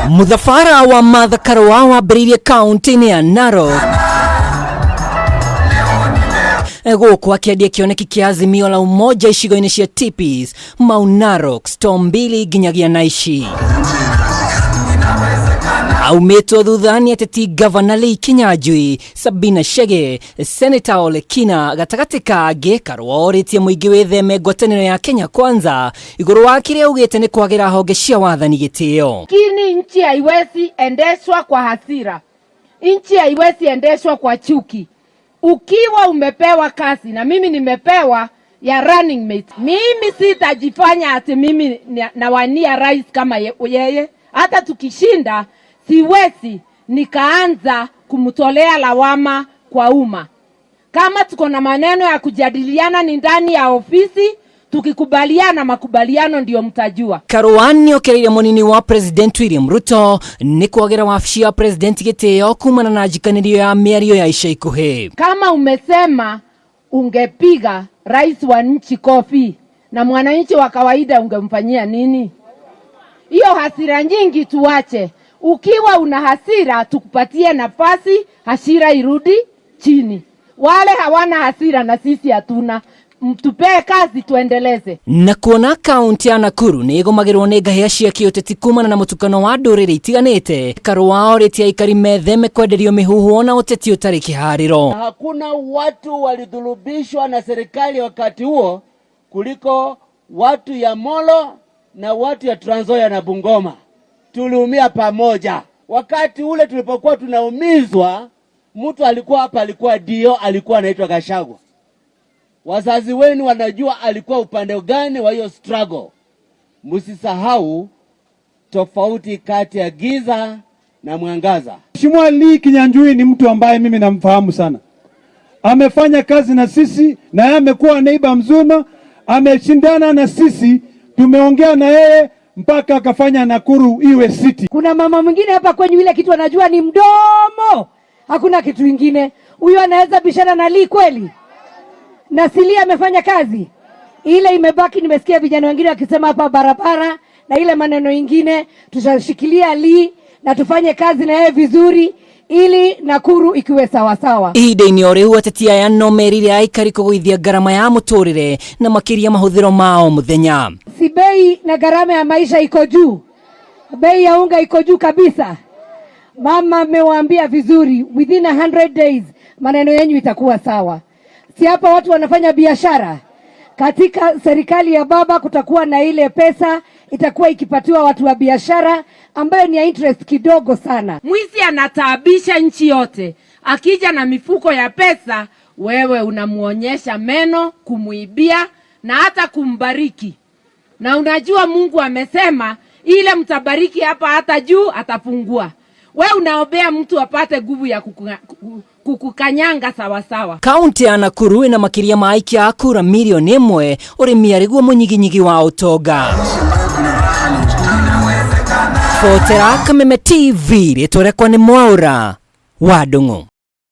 Muthabara wa Martha Karua wambĩrĩirie kaunti-inĩ ya Narok, gũkũ akĩendia kĩoneki kĩa Azimio la Umoja icigo-inĩ cia Tipis, Mau Narok, Store mbili nginyagia Naishi. Aumĩtwo thutha nĩ ateti Gavana Lee Kinyanjui, Sabina Chege, Senator Ole Kina gatagatĩ ka angĩ. Karua orĩtie mũingĩ wĩtheme ngwatanĩro ya Kenya Kwanza igũrũ wa kĩrĩa augĩte nĩ kwagĩra honge cia wathani gĩtĩo. Lakini nchi haiwezi endeshwa kwa hasira, nchi haiwezi endeshwa kwa chuki. Ukiwa umepewa kazi, na mimi nimepewa ya running mate, mimi sitajifanya ati mimi nawania rais kama yeye. Hata tukishinda, siwezi nikaanza kumtolea lawama kwa umma. Kama tuko na maneno ya kujadiliana ni ndani ya ofisi, tukikubaliana makubaliano ndio mtajua. Karua nĩokereire mũnini wa President William Ruto nĩ kwagĩra wabici ya President gĩtĩo kumana na njikanĩrio ya mĩario ya ica ikuhĩ. Kama umesema ungepiga rais wa nchi kofi, na mwananchi wa kawaida ungemfanyia nini? Hiyo hasira nyingi tuache. Ukiwa una hasira, tukupatie nafasi, hasira irudi chini. Wale hawana hasira na sisi hatuna, mtupee kazi tuendeleze. Na kuona kaunti ya Nakuru nĩ ĩgũmagĩrwo nĩ ngahĩha cia kĩũteti kumana na mũtukano wa ndũrĩrĩ itiganĩte, Karua orĩtie aikari metheme kwenderio mĩhuhu na ũteti ũtarĩ kĩharĩro. Hakuna watu walidhulubishwa na serikali wakati huo kuliko watu ya Molo na watu ya Trans Nzoia na Bungoma. Tuliumia pamoja. Wakati ule tulipokuwa tunaumizwa, mtu alikuwa hapa, alikuwa dio, alikuwa anaitwa Gachagua. Wazazi wenu wanajua alikuwa upande gani wa hiyo struggle. Msisahau tofauti kati ya giza na mwangaza. Mheshimiwa Lee Kinyanjui ni mtu ambaye mimi namfahamu sana. Amefanya kazi na sisi na yeye amekuwa neighbor mzuri, ameshindana na sisi, tumeongea na yeye mpaka akafanya Nakuru iwe city. Kuna mama mwingine hapa kwenyu, ile kitu anajua ni mdomo, hakuna kitu ingine. Huyo anaweza bishana na Lee kweli? Na si Lee amefanya kazi ile imebaki. Nimesikia vijana wengine wakisema hapa barabara na ile maneno ingine, tutashikilia Lee na tufanye kazi na yeye vizuri ili Nakuru ikiwe sawasawa. Ihinda-inĩ o rĩu, ateti aya no merire aikari kũgũithia ngarama ya mũtũrĩre na makĩria mahũthĩro ma o mũthenya. Si bei na gharama ya maisha iko juu, bei ya unga iko juu kabisa. Mama amewaambia vizuri, within 100 days maneno yenyu itakuwa sawa. Si hapa watu wanafanya biashara? Katika serikali ya baba kutakuwa na ile pesa itakuwa ikipatiwa watu wa biashara ambayo ni ya interest kidogo sana. Mwizi anataabisha nchi yote, akija na mifuko ya pesa, wewe unamuonyesha meno, kumuibia na hata kumbariki. Na unajua Mungu amesema ile mtabariki hapa hata juu atafungua. We unaombea mtu apate nguvu ya kukukanyanga sawasawa. Kaunti ya Nakuru ĩna makĩria ma aikia a kura mirioni 1, ũrĩmi arĩguo mũnyiginyigi wa ũtonga. Botera Kameme TV, rĩtwa rĩakwa nĩ Mwaũra wa Ndung'u.